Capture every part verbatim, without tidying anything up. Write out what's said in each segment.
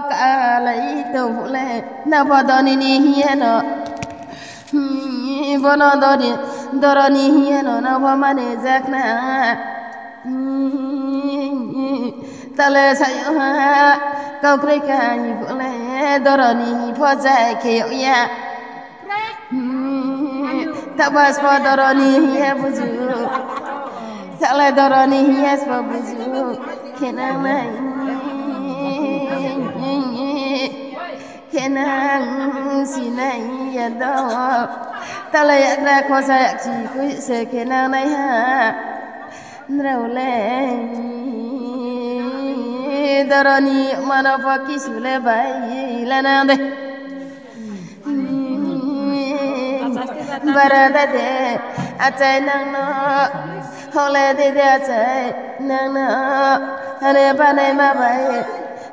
Kalai tong phuh le, nang pho doroni ni hing ye no. Bono doroni hing ye no, nang pho mani jakna. Tale sayo ha, kau kroi ka hing phuh le, doroni hing pho jai khe yag ya. Tabas pho doroni hing ye buzu. Sale doroni hing ye sbo buzu. Khenang nai. Khenang sinai ya do. Tale yakgra khosa yakchi kui se khenang nai ha. Nrao le doroni mano pho kisu le bai le nang de. Bara dai de achai nang no, hole dei de achai nang no, hane banai ma bai,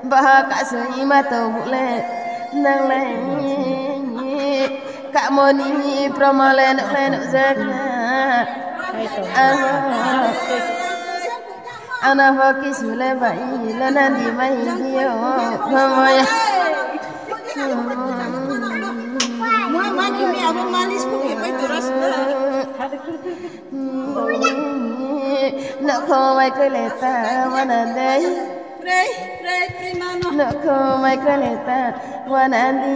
baha kasui ma tong phuh le, nang le kamo ni promo le nuh le nuh jak na. Ano, ano pho kisu le bai le nang di mai di yo, mamo ya. Mama ni mi abo malis ko ke pai tora sida. Nokho mai kroi le ta wana dei. Prei, prei, prei mano. Nokho mai kroi le ta wana di.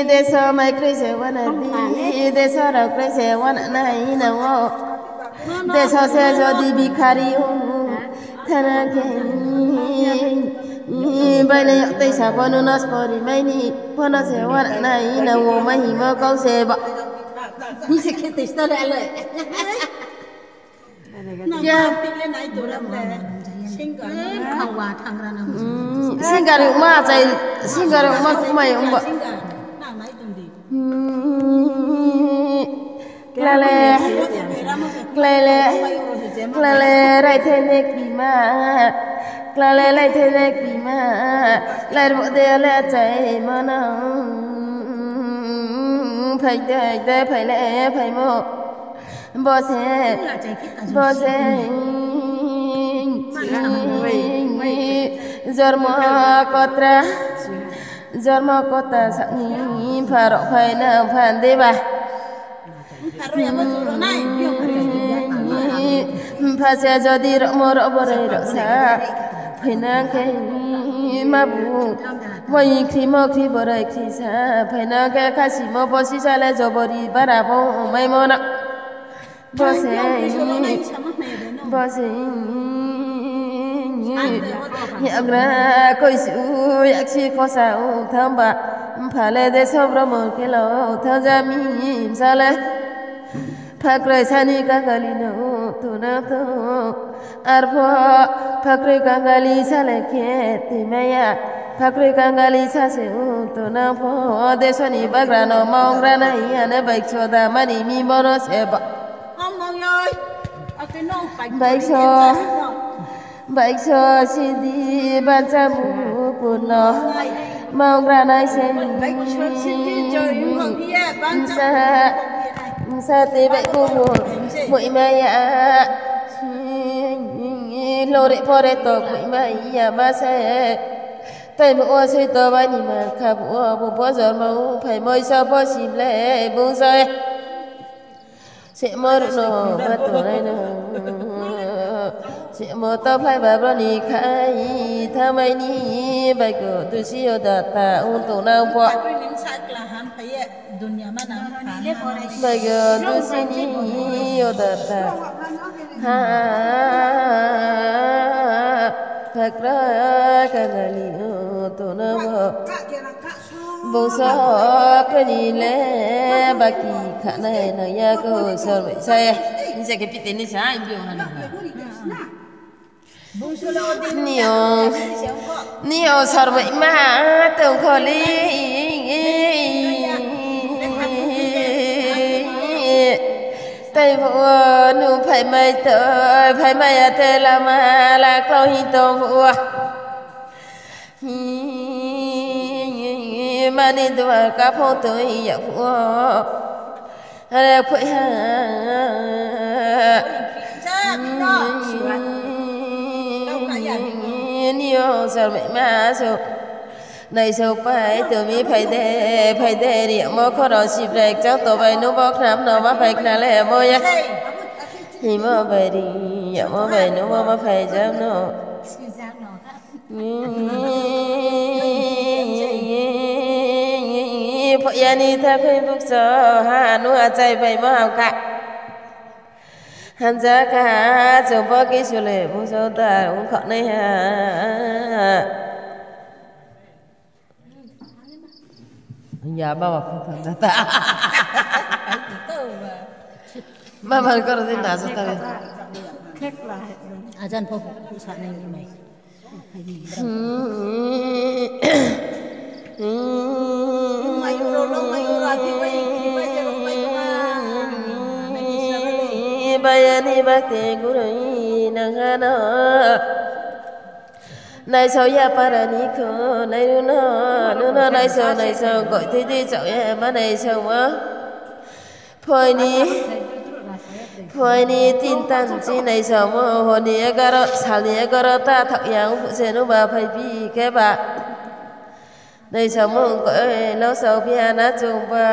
Deso mai kroi se wana di. Deso rao kroi se wana nai na wo. Deso se jodi bikhari o. Thana khe. Bailai yo teisa pho nuno spori mai ni. Phono se wana nai na wo mai himo kau se ba. Ni se khe teista le ale. Ya. Singer. Singer rao ma chai, singer rao ma kumai ongba. Klale, klale, klale, raithai ne kima, klale, raithai ne kima, lairbo de le chai mano, phai de, de, phai le, phaimo. Bo se, bo se, jormo kotra, jormo kota sani, pharo phaina phan deba. Pha se jodi romo ro borai ro sa, phaina khe ma bu, moi khri mo khri borai khri sa, phaina khe khasimo bo sisa le jobori bara bo mai mo na. Bo se, bo se, yagra koisu, yaksi khosa ong thangba, mpha le de sobromo khelo thang jami msa le. Phakroi sani kangali no tuna to, arpho phakroi kangali sa le khe tuimai ya, phakroi kangali sa se ong tuna pho, desoni bagra no maongra nai ya ne baikso da mani mi bono se ba. Baikso, baikso sidi bancha mukur no maongra nai se. Bsa, bsa tei bai kumu muima ya. Lore pore tok muima ya ma se. Tei bo wo soi to bai ni ma kha bo wo, bo bo jormo phai moi sa bo sim le bung sa. Semo ruh no ma tongnai no. Semo to phlai ba bro ni khai thamai ni baigo dusi yo data ong tongnang pho. Baigo dusi ni yo data. Ha. Phakra kangali ong tongnang pho. Bungso khe ni le baki khanai nang ya ko sor bai sa ya. Ni sa khe pite ni sa, ibi ong ha nang ha. Ni yo, ni yo sor bai ma tong kho li. Tei bo nu phaimai to, phaimai ya te lama la klau hi tong bo. Mani duar kaphong tui ya phuh wo. Are phui ha. Ni yo sor bai ma so. Naisao pai tong mi, phai de, phai de, ri yamo khorang Sibrai kchang to bai nung bo khna no ma phai khna le mo ya. Himo bai ri yamo bai nung bo ma phai jam no. Phoya ni tha khui bukcho ha, nung achai bai mo ham kha. Hamja kha, chung bo kisu le bukcho ta ong kho nai ha. Ya, mama phone tham jata. Mama koro din na jata. Ajan pho sa nai ni mai. Bayani bakte gurui nang hano. Naisao ya para ni kho, nairu no, nung no naisao, naisao, goi tui tui chao ya ma naisao mo. Phoi ni, phoi ni tinta ni chi naisao mo, hor ni egaro, sal ni egaro ta thaoh ya ong phuh se nung ba phai phi khe ba. Naisao mo, goi lo sao phi ha na chung ba.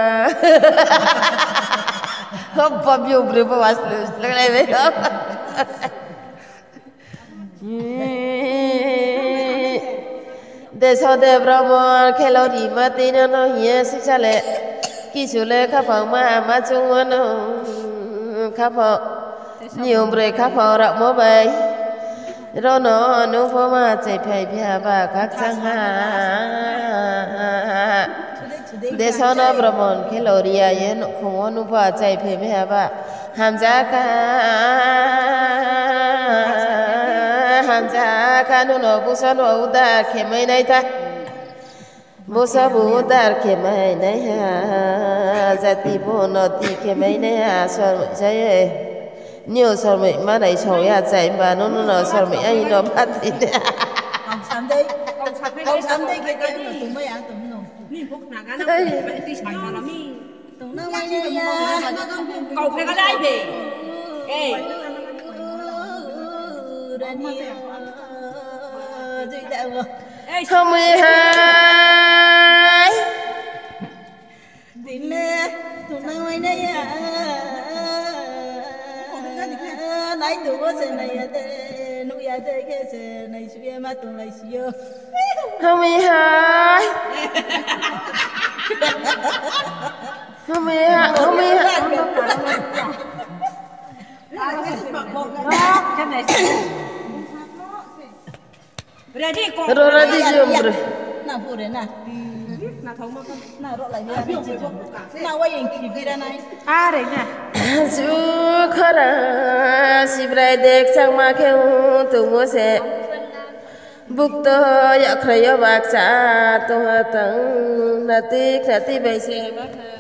Hop, ba biu bre ba was le, le, le, le. Deso de Brahmon khelo ri ma tui no no hing ye sisa le. Kisu le khaphang ma, ma chungmo no khaphang. Niyom broi khaphang rao mo bai. Ro no nung pho ma chai phai phi ha ba khakchang ha. Deso no Brahmon khelo ri ya ye nouhkhong wo nung pho achai phai mi ha ba. Hamja kha, hamja kha, nung no bukcho no udar khe mai nai tha. Bukcho bo udar khe mai nai ha, jati bo noti khe mai nai ha, sormoi sa ye. Nio sormoi manai song ya chai ba, nung no sormoi ya hing no pha ti de. Kau samdei, kau samdei khe khe no tongmai ya tong no. Ni bok naga na, tong na mai ya. Kau phe ka lai de. Ei. Rani. Jui da wo. Ei. Hamui hai. Dile, tong na mai na ya. Nai tong wo se nai ya de, nuh ya de khe se nai su ye ma tong lai si yo. Hamui hai. Hamui ha, hamui ha. Ready, kong. Ro ready, ready, ready, ready. Na pure na. Na ro lai ya. Na wa yang ki bira nai. Are na. Ju khora Sibrai dek changma khe ung tongmo se. Bukto yakkhrai yo bakcha tong ha tang. Nati, nati bai se bakha.